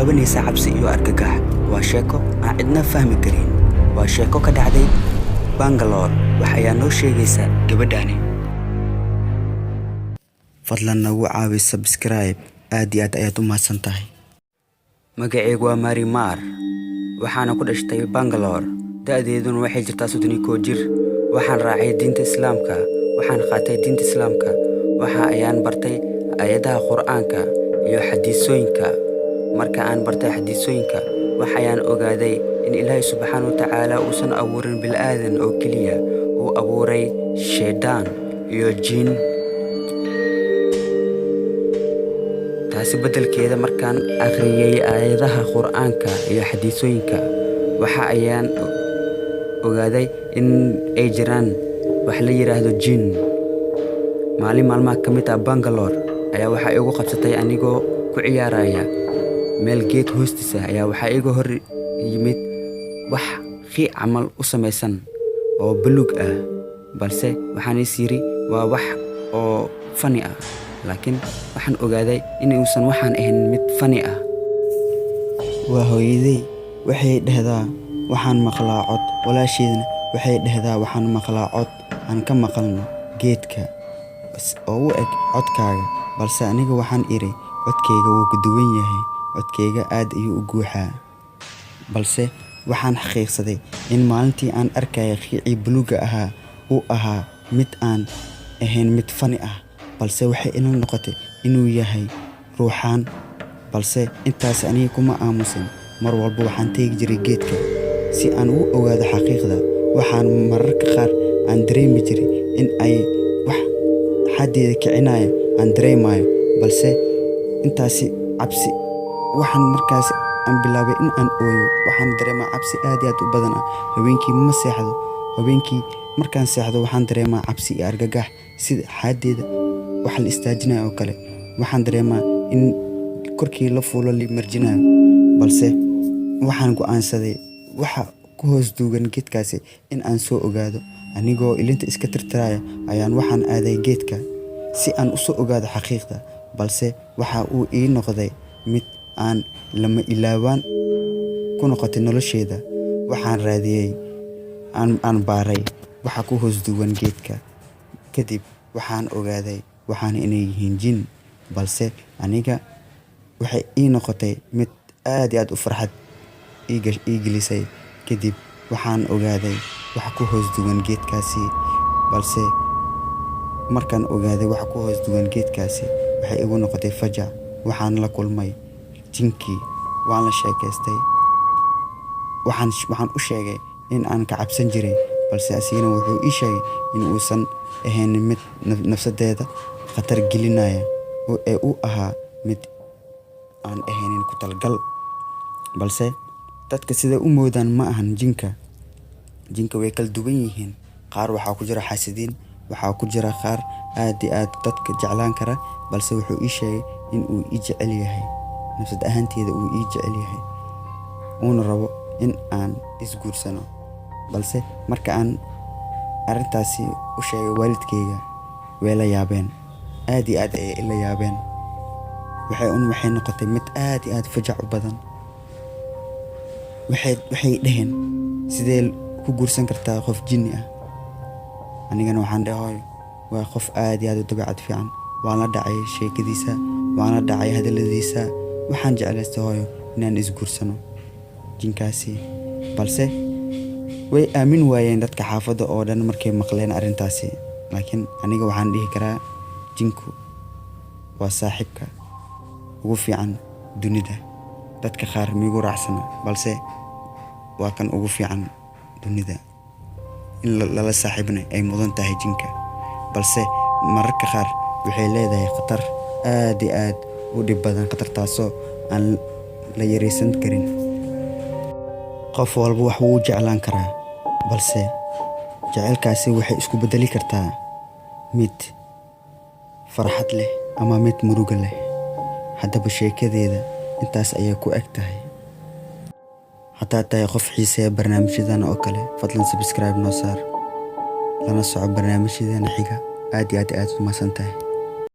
bilaabanaysaa cabsi iyo argagax. Waa sheeko aan cidna fahmi karin. Waa sheeko ka dhacday Bangalore. Wax ayaa noo sheegaysa gabadhani. Fadlan nagu caawi subscribe. Aad iyo aad ayaad u mahadsan tahay. Magacaygu waa Mary Mar. Waxaana ku dhashtay Bangalore. Da'deeduna waxay jirtaa 31 jir. Waxaan raacay diinta Islaamka. Waxaan qaatay diinta Islaamka. Waxa ayaan bartay aayadaha Qur'aanka iyo xadiisooyinka. Marka aan bartay xadiisooyinka, waxa ayaan ogaaday in Ilaahay Subxaanahu wa Tacaala uusan abuurin bilaadan oo keliya, uu abuuray shaydaan iyo jin. Taasi beddelkeeda, markaan akhriyay aayadaha Qur'aanka iyo xadiisooyinka, waxa ayaan ogaaday in ay jiraan wax la yiraahdo jin. Maalin maalmaha ka mid ah Bangalore ayaa waxaa igu qabsatay anigoo ku ciyaaraya meel geed hoostiisa, ayaa waxaa iga hor yimid wax qiic camal u samaysan oo buluug ah, balse waxaan is yiri waa wax oo funny ah, laakiin waxaan ogaaday in uusan waxaan ahayn mid funny ah. Waa hooyaday, waxay dhahdaa waxaan maqlaa cod. Walaashaydna waxay dhahdaa waxaan maqlaa cod aan ka maqalno geedka oo u eg codkaaga, balse aniga waxaan iri codkayga wuu ka duwan yahay, codkayga aad ayuu u guuxaa. Balse waxaan xaqiiqsaday in maalintii aan arkayay qiicii buluugga ahaa uu ahaa mid aan ahayn mid funny ah, balse waxay ila noqotay inuu yahay ruuxaan. Balse intaas aniga kuma aamusin. Mar walba waxaan tegi jiray geedka si aan u ogaado xaqiiqda. Waxaan mararka qaar aan dareemi jiray in ay wax xaddeeda kicinaya aan dareemayo, balse intaasi cabsi waxaan markaas aan bilaabay in aan ooyo. Waxaan dareemaa cabsi aad iyo aad u badan ah. Habeenkii ma seexdo. Habeenkii markaan seexdo, waxaan dareemaa cabsi iyo argagax, sida xaadeeda wax la istaajinayo oo kale. Waxaan dareemaa in korkii la fuulo, la marjinayo. Balse waxaan go'aansaday waxa ku hoos duugan geedkaasi in aan soo ogaado. Anigoo ilinta iska tirtiraya ayaan waxaan aaday geedka si aan u soo ogaado xaqiiqda, balse waxa uu ii noqday mid aan lama ilaawaan ku noqotay nolosheyda. Waxaan raadiyey, aan baaray waxa ku hoos duugan geedka. Kadib waxaan ogaaday waxaan inay yihiin jin, balse aniga waxay ii noqotay mid aad iyo aad u farxad ii gelisay. Kadib waxaan ogaaday waxa ku hoos duugan geedkaasi. Balse markaan ogaaday waxa ku hoos duugan geedkaasi, waxay igu noqotay fajac. Waxaan la kulmay jinkii, waan la sheekaystay. Waxaan u sheegay in aan ka cabsan jiray, balse asigana wuxuu ii sheegay in uusan ahayn mid nafsadeeda khatar gelinaya, ee uu ahaa mid aan ahaynin ku talgal. Balse dadka siday u moodaan ma ahan jinka. Jinka way kala duwan yihiin. Qaar waxaa ku jira xaasidiin, waxaa ku jira qaar aad iyo aad dadka jeclaan kara, balse wuxuu ii sheegay in uu ii jecel yahay, nafsad ahaanteeda uu ii jecel yahay, uuna rabo in aan isguursano. Balse marka aan arrintaasi u sheegay waalidkayga, way la yaabeen, aad iyo aad ayay ila yaabeen. Waxay noqotay mid aad iyo aad fajac u badan. Waxay dhaheen, "Sidee ku guursan kartaa qof jinni ah?" Anigana waxaan dhahay, "Hooyo, waa qof aad iyo aad u dabeecad fiican. Waan la dhacay sheekadiisa, waan la dhacay hadaladiisa. Waxaan jeclaystay, hooyo, inaan isguursano jinkaasi." Balse way aamin waayeen dadka xaafadda oo dhan markay maqleen arrintaasi. Laakiin aniga waxaan dhihi karaa jinku waa saaxiibka ugu fiican dunida. Dadka qaar miigu raacsana, balse waa kan ugu fiican dunida, in lala saaxiibna ay mudan tahay jinka. Balse mararka qaar waxay leedahay khatar aad iyo aad u dhib badan, khatartaasoo aan la yareysan karin. Qof walba wax wuu jeclaan karaa, balse jaceylkaasi waxay isku beddeli kartaa mid farxad leh ama mid murugo leh. Haddaba sheekadeeda intaas ayay ku eg tahay. Haddaad tahay qof xiiseeya barnaamijyadan oo kale, fadlan subscribe noo saar, lana soco barnaamijyadeena xiga. Aad iyo aad aad u mahadsan tahay.